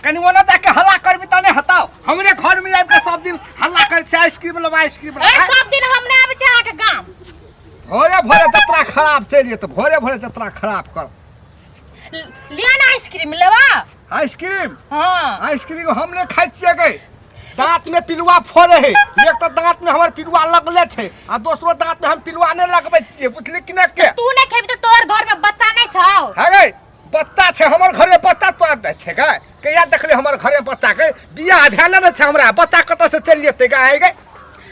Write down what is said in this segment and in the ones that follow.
कनी ओना जाके हल्ला करबी त नहि हताओ। हमरे घर में आबि के सब दिन हल्ला करै छै, आइसक्रीम लेबै, आइसक्रीम ए लेबै। सब दिन हम नहि आबै छी अहाँके गाम। भोरे भोरे जतरा खराब चलि जेतै, भोरे भोरे जतरा खराब कर। लिअ ने आइसक्रीम लेबा। आइसक्रीम? हाँ। आइसक्रीम हम नहि खाइ छियै गे, दांत में पिलुआ फोड़े है। एक तऽ दांत में हमर पिलुआ लगले छै आ दोसरो दांत में हम पिलुआ नहि लगबै छियै, बुझली कि नहि के? तू नहि खेबी तऽ तोहर घर में बच्चा नहि छौ? है गे, बच्चा छै हमर घर में? बच्चा तोरा दै छै गे? कहिया देखली हमर घर में बच्चा के? बियाह भेले ने छै हमरा, बच्चा कतऽ से चलि जेतै गे? आइ गे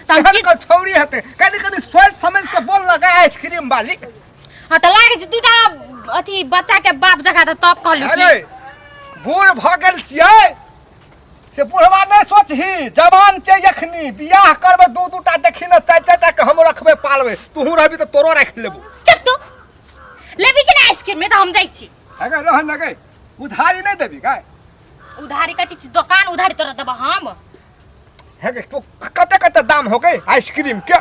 तऽ हम केहन के छौरी हेतै, कनि कनि सोचि समझि के बोल लगे आइसक्रीम वाली। हाँ तऽ लागै छै दूटा अथी बच्चा के बाप जकाँ, तऽ तब कहलू कि अरे बूढ़ भऽ गेल छियै से बुढ़वा नहि सोचही, जवान छै एखनी। बियाह करबै दू दूटा, देखी ने, चारि चारि टा के हम रखबै पालबै। तूहू रहबी तऽ तोरो राखि लेबू। चुप, तू लेबी कि नहि आइसक्रीम? नहि तऽ हम जाइ छी। अगर रह न गई, उधारी नहि देबी गाय? उधारी कथी छी दोकान, उधारी तोरा देबो हम? हे गे, तो कते कते दाम हो गई आइसक्रीम के?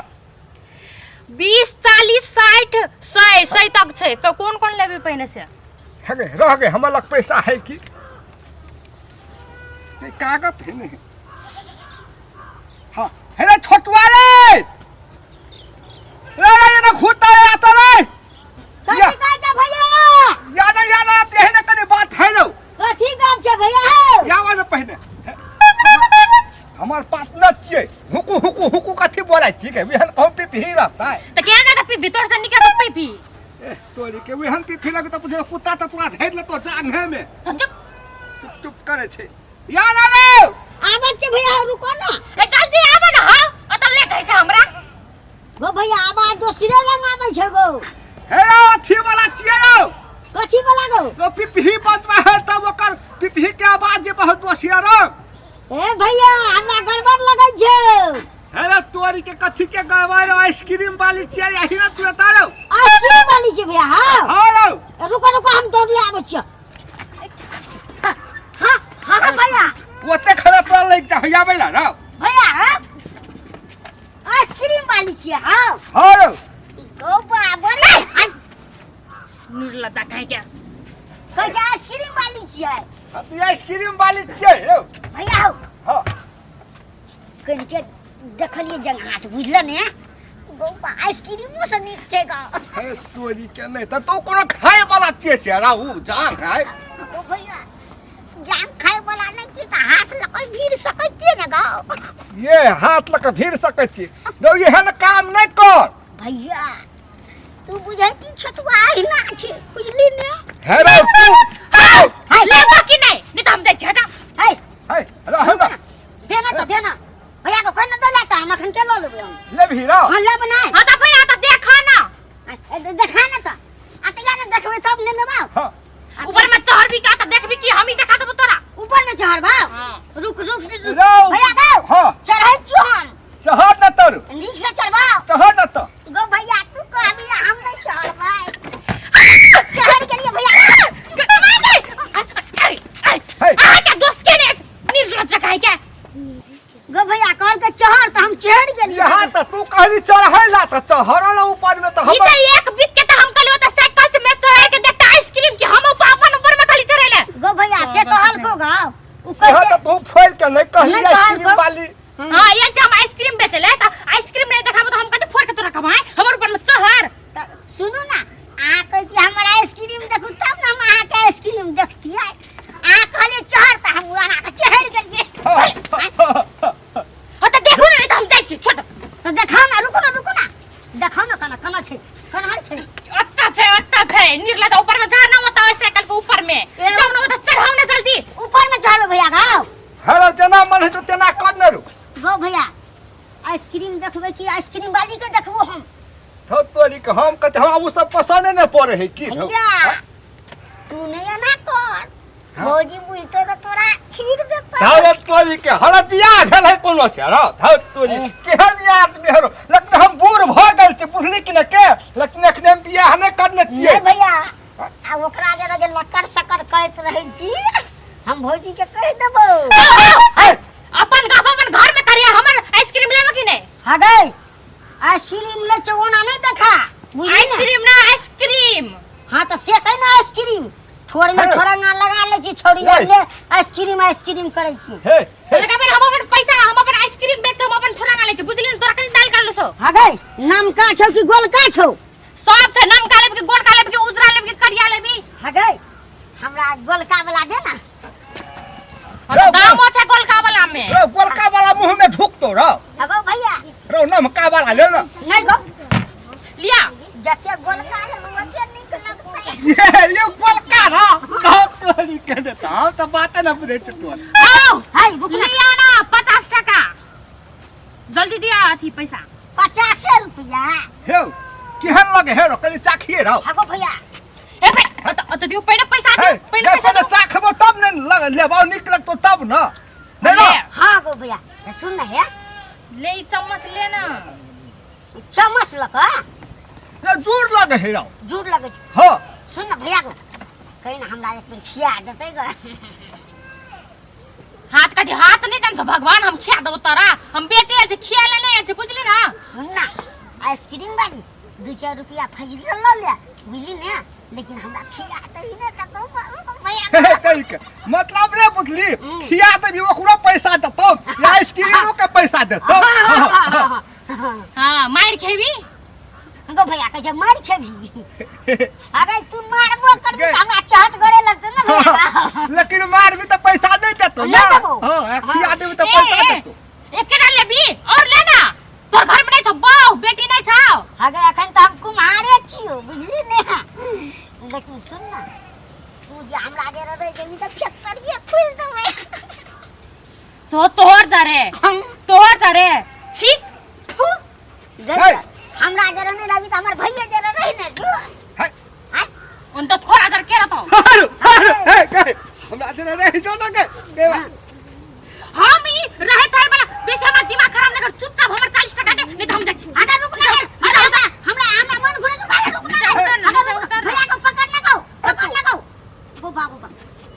20, 40, 60, 100, 100 तक छै। कोन कोन लेबी पहिने से? हे गे, रह गए, हमर लग पैसा है कि नहीं, कागज है नहीं। हाँ, हे रे छोटुआ रे, रे रे ये ना घूरता रे, आता रे। कथी या। कहै छै भैया? या ना, या ना, ते है ना, कनी बात है रो। कथी गप छै भैया हौ? या वाला पहिने हमर पार्टनर छियै। हुकू हुकू हुकू कथी बोलै छी के? विहन कहूँ पिपही रहतै। तऽ किया नहि तऽ भीतर से निकल तऽ पी। ए तोरी के, विहन पिपही लगे तऽ बुझे कुत्ता तऽ तोरा धरि लेतो जांघे में। चुप। चुप चुप करे छै। या ना रे। आबै छै भैया, रुको ना। ए जल्दी आबो ना, हाँ ओतऽ लेट होइ छै हमरा। गो भैया, आवाज दोसरे रंग आबै छै गो। हे रो, अथी वाला छियै रो। कथी वाला गो? तो पिपही बजबै है तब ओकर पिपही के आवाज जे बहुत दोसिया रो। ए भैया, हमरा गड़बड़ लगै छै। हे रे तोरी के, कथी के गड़बड़? आइसक्रीम वाली छियै यही ना तू तारो? आइसक्रीम वाली छै भैया? हाँ। हाँ रो। ए, रुको रुको, हम दौड़ ले आबै छियै। हाँ हाँ हाँ भैया। ओते खड़ा तोरा लग जा आबै ला रो। भैया, हाँ आइसक्रीम वाली छियै। हाँ। हाँ रो। गो बा बड़ी निर्लज्जा कहीं के। कहै छै आइसक्रीम वाली छियै। हाँ, तू आइसक्रीम वाली छियै रो। भैया हौ। हाँ। कनिके देखलियै जंघाट, बुझल ने गौबा, आइसक्रीमो से नीक छै गा। हे तोरी के, नहि तऽ तू कोनो खाय वाला छियै से राहु जान है। ओ भैया, जान खाय वाला नहि छी तऽ हाथ लऽ कऽ भीड़ सकै छियै ने गौ? ये हाथ लऽ कऽ भीड़ सकै छी रौ, एहन काम नहि कर। भैया, तू बुझै छी छोटुआ अहिना छै, बुझली ने? हे रौ तू हाय, लेबो कि नहि? नहि तऽ हम जाइ छी, हटा। है। हे रह ना। देना तऽ देना भैया के, कोई न देला तऽ हम अखन के लऽ लेबै हम। लेबही रौ? हाँ, लेब नहि। हाँ तऽ पहिने तऽ देखा ना। देखा ने तऽ, आ तऽ या ने देखबै तब ने लेबै। हाँ। ऊपर में चढ़बी का तऽ देखबी कि हम ही देखा देबो तोरा। ऊपर में चढ़बा? हाँ। रुक रुक रुक। रौ। भैया गौ। हाँ। चढ़ै छियो हम। चढ़ न तर। नीक से चढ़बा। चढ़ न तऽ। गो भैया, तू कहबी हम नहीं चढ़बै, चढ़ गेलियै भैया। हे। अहाँके दोस्त के ने निर्लज्ज कहीं के। गो भैया, कहल के चढ़ तऽ हम चढ़ गेलियै। यहाँ तऽ तू कहली चढ़ै ला तऽ चढ़ल ऊपर में तऽ ई हम तऽ एक बीत के तऽ हम कहलियो तऽ साइकिल से मैं चढ़ा के देखता आइसक्रीम के, हम ऊपर अपन ऊपर में खाली चढ़ेले। गो भैया, से कहल को गाओ उ यहाँ कह तऽ तू फोड़ के नहि कहली नहि कहल आइसक्रीम को। वाली। हां, ये जे हम आइसक्रीम बेचले तऽ आइसक्रीम नहीं देखाबो तऽ हम कते फोड़ के तोरा कमाए हमर ऊपर में चढ़। तऽ सुनू ना, अहाँ कहती हमर आइसक्रीम देखू तब ने हम अहाँके आइसक्रीम देखतियै। अहाँ कहलियै चढ़ तऽ हम अहाँके चढ़ि गेलियै। हां तऽ देखू ने, नहीं तऽ हम जाइ छी, छोड़। तऽ देखाउ ना, रुकू ना, रुकू ना, देखाउ ना, कना कना छै, कना छै? अत्ता छै, अत्ता छै। निर्लज्ज, ऊपर में जा ना, होता है साइकिल के ऊपर में। जाओ ना, होता चढ़ाओ ना जल्दी। ऊपर में चढ़ो भैया गाओ। हे रौ, जेना मन हेतौ तेना कर ने रौ। गो भैया, आइसक्रीम देखबै कि आइसक्रीम वाली के देखबो हम? धौ तोरी के, हम कहते हमरा ओ सब पसंद नहि पड़े है की धौ। भैया, तू नहीं एना कर, भौजी बुझतो तऽ तोरा खीर देतो। धौ तोरी के, हमरा बियाह भेल है कोनो छै रौ? धौ तोरी, केहन आदमी हरो। लेकिन हम बूढ़ भऽ गेल छी, बुझली कि ने के, लेकिन एखने हम बियाह नहि करने छियै। नहीं भैया, आ ओकरा जेना जे लकर सकर करैत रहै छी, हम भौजी के कहि देबो। अपन गप अपन घर में करिया, हमर आइसक्रीम लेबो कि नहीं? हाँ गई, आइसक्रीम ले चो, ओना नहीं देखा, बुझली ने? आइसक्रीम ना, आइसक्रीम। हाँ तऽ से कहि ना, आइसक्रीम थोड़े में हे। थोड़ा ना लगा ले छी छोड़ी हे। ले आइसक्रीम आइसक्रीम करै छी। हे हे। लगा पर हम अपन पैसा, हम अपन आइसक्रीम बेच के हम अपन थोड़ा ना ले छी, बुझली ने? तोरा कनी दाल कर लो। हगै, नमका छौ कि गोलका छौ? सब छै, नमका लेबी कि गोलका लेबी कि उजरा लेबी कि करिया लेबी? हगै, हमरा गोलका वाला दे ना। हाँ, तो दामो छै गोलका वाला में। रो गोलका वाला मुंह में ढुकतो रो। हगौ भैया। रो नमका वाला ले ना। नहीं गो। लिया। जते गोलका लेबै ओते नीक लगतै। ये गोलका रा कहो तोरी के देता, हम तो बात ना बुझै छी तोर। आओ। हाय रुक ना। लिया ना 50 टका, जल्दी दिया अथी पैसा। 50 रुपया। हे, केहन लगे हे रो? कनी चाखिए रो। हगो भैया। ए भाई, अत दियो पहिले पैसा, हे दियो पहिले हे पैसा। पहिले दियो। चाखबो तब ने लग लेबो, नीक लगतो तब न। नहीं ना। ले। हाँ गो भैया, सुन ना हे। ले ई चम्मच ले ना। चम्मच लक रे जोर लगे हे रो। जोर लगे छै। हाँ। सुन ना भैया गो, कहीं ना हमरा एक बेर खिया देतै गो। हाथ कथी हाथ नहीं कन भगवान, हम खिया देबो तोरा। हम बेचे आयल छी, खिया ले नहीं आयल छी, बुझली ना? सुन ना आइसक्रीम वाली, 2-4 रुपया फैल ल ले, बुझली ने? लेकिन हमरा खिया दही ने त कहू भैया। कही के मतलब रे बुझली, खिया देबी ओकरो पैसा देतौ या आइसक्रीमो के पैसा देतौ। हाँ, मार खेबी। गो भैया कहे छै मार खेबी। अगर तू मारबो करबी त हमरा चहट करे लगतै ने भैया। लेकिन मारबी त पैसा नहीं देतौ नहीं ना। देबो। हाँ, खिया देबी त ए, पैसा ए, देतौ। एकेटा लेबी और लेना? तोर घर में नहीं छौ बहू बेटी नहीं छौ? अगर अखन त हम कुम्हारे छियो, बुझली ने? लेकिन सुन ना, तू जे हमरा जे रहै जेबी त फैक्ट्री खोलि देबै। सो तोहर जरे, तोहर जरे छी थू। गई, हमरा जरे नहीं रहबी त हमर भैया जरे रही ने जो। है। आय। उन तो थोड़ा जर के रहतो। अरे, अरे, हे, हे, हमरा जरे रही जो ना के के बा। हम ई रहे थाई वाला बेसी हमर दिमाग खराब नहीं कर, चुपचाप हमर 40 टका दे, नहीं तो हम जाइ छी। अगर रुक ना गे, अगर हमरा हमरा हमरा मन घुरे जो, अगर रुक ना गे। उतर ना, अगर रुक, उतर ना। भैया को पकड़ ना गो, पकड़ ना गो। गो बा, गो बा,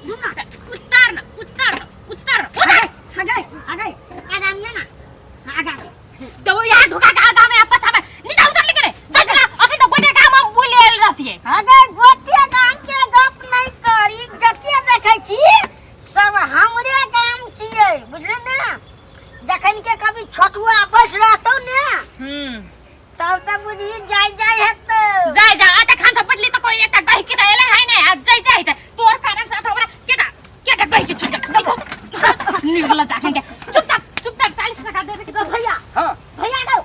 सुन ना। उतार ना, उतार ना, उतार ना, उतार। अगर अगर आगा में ना, आगा में। तो वो यहाँ ढुका के आगा में पछा में नीचा उतर लेके चल चला। अखन तो गोटे काम हम बोले आयल रहतिए। अगर गोटे गाम के गप नहीं करी, जते देखै छी सब हमरे गाम छियै, बुझली ना? जखन के कभी छोटुआ बैठ रहतौ ने, तब तऽ बुझी जाय जाय हेतौ। जाय जाय। आ तखन से बैठली तऽ कोई एकटा गहि के तऽ एलै है नै, आ जाय जाय छै। तोर कारण से हमरा केटा केटा गहि के छुट जा निर्लज आखन के। चुपचाप चुपचाप 40 टका देबे के गो भैया। हाँ। भैया गो,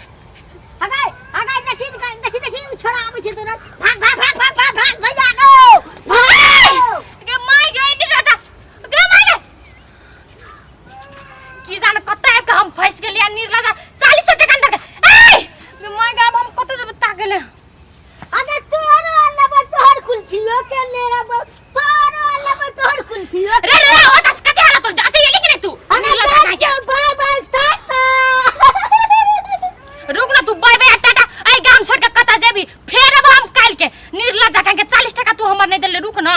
अगर अगर देखी देखी देखी, उ छोरा आबै छै तुरंत। भाग भाग भाग भाग भाग भाग भैया गो, भाग। गे my गे निर्लज, गे my गे, की जान कतऽ आबि कऽ हम फँसि गेलियै। निर्लज 40 टका अंदर के ए गे my गे, आब हम कतऽ जेबै ताकै लए? अगर तोरो लेबै तोहर कुल्फियो के लेबै, तोरो लेबै तोहर कुल्फियो। रे रे रे, ओतऽ से कते हालत तोर जाते एली कि नहीं तू? अगर निर्लज आखन के। बाय बाय टाटा। रुक ना तू, बाय बाय टाटा। एहि गाम छोड़ के कतऽ जेबी? फेर अब हम काल्हि के। निर्लज आखन के, 40 टका तू हमर नहि देले, रुक ना।